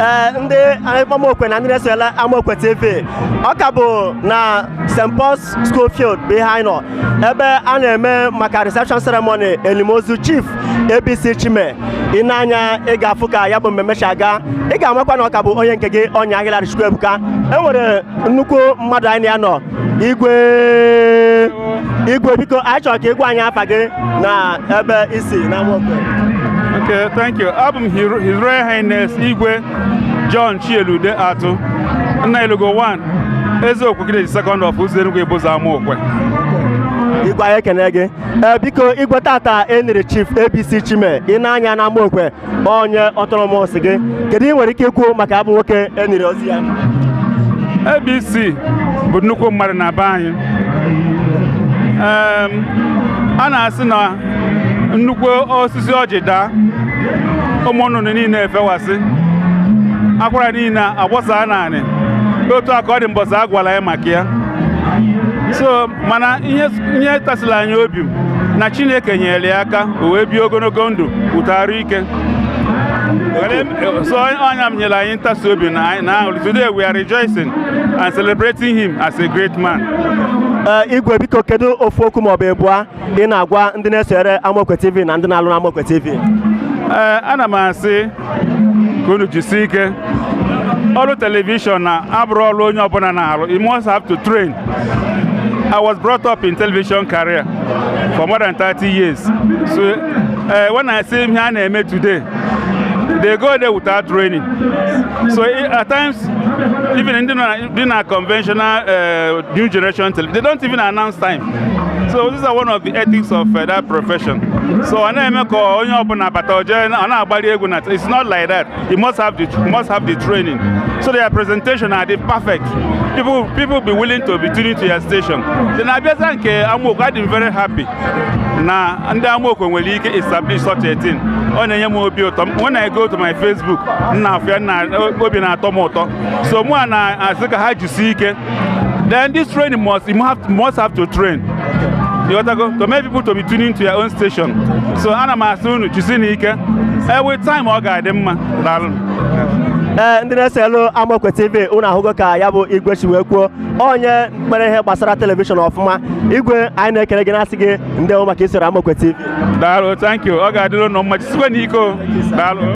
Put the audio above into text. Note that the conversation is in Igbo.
Ee, ndị Amokwe na ndị na-esonyere Amokwe TV, ọ ka bụ na St. Paul's School Field bụ ihe anyị nọ, ebe a na-eme maka reception ceremony elimozu Chief ABC Chime. Ị na-anya, ị ga-afụ ka ya bụ mmemme si aga. Ị ga-amakwa na ọ ka bụ onye nke gị, Ọnya Ahịlarị Chukwuebuka. E nwere nnukwu mmadụ anyị na ya nọ. Igwe, igwe, biko, anyị chọrọ ka ị gwa anyị afa gị na ebe isi na Amokwe. Okay, thank you. Abụ m His Royal Highness Igwe John Chielude Atụ, Nna Elugo 1, Eze Okwukide the second of Ụzọ Enugwu Ibuzo Amokwe. Igwe, anyị ekene gị. Ee, biko igwe, tata eniri Chief ABC Chime. Ị na-anya na Amokwe, onye autonomous gị, kedu ihe ị nwere ike ikwu maka abụ nwoke eniri ozi ya? ABC bụ nnukwu mmadụ na be anyị. A na-asị na nnukwu osisi ọjị daa, ụmụ nnụnụ niile efewasị, akwara niile agbọsaa naanị otu a ka ọ dị mbọsị a gwara ya maka ya. So mana ihe tasịrị anyị obi na Chineke nyere ya aka, o wee bie ogologo ndụ wute arụ ike. So ọnya m nyere anyị ntasi obi na anyị na aṅụrị. Today we are rejoicing and celebrating him as a great man. Ee, igwe, biko, kedu ofu okwu maọbụ ịbụa ị na-agwa ndị na-esonyere Amokwe TV na ndị na-alụ na Amokwe TV? Ee, ana m asị ka unu jisie ike. Ọrụ television na abụrụ ọrụ onye ọbụla na-arụ. You must have to train. I was brought up in television career for more than 30 years, so when I see ihe a na-eme today, they go there without training. So at times, even in the dị na conventional new generation television, they don't even announce time. So these are one of the ethics of that profession. So ọ na-eme ka onye ọbụla bata oje ọ na-agbali egwu na it's not like that. You must have the training so their presentation are the perfect. People be willing to be tuning to your station. Then abịaza nke Amokwe, adị m very happy na ndị Amokwe nwere ike establish such a thing. Ọ na-enye m obi ụtọ. When I go to my Facebook, m na-afụ ya na obi na-atọ m ụtọ. So mụ a na-asị ka ha jisie ike. Then this training must you must have to train, you go to make people to be tuning to your own station. So ana m asị unu jisie n'ike. With time, ọ ga-adị mma. Daalụ. Ee, ndị na-eselu Amokwe TV, unu ahụgo ka ya bụ igwe si wee kwuo, onye kpere ihe gbasara television ọfụma. Igwe, anyị na-ekele gị, na-asị gị ndewo maka isoro Amokwe TV. Daalụ, thank you. Ọ ga-adịrị unu mma. Jisikwa n'ike o. Daalụ.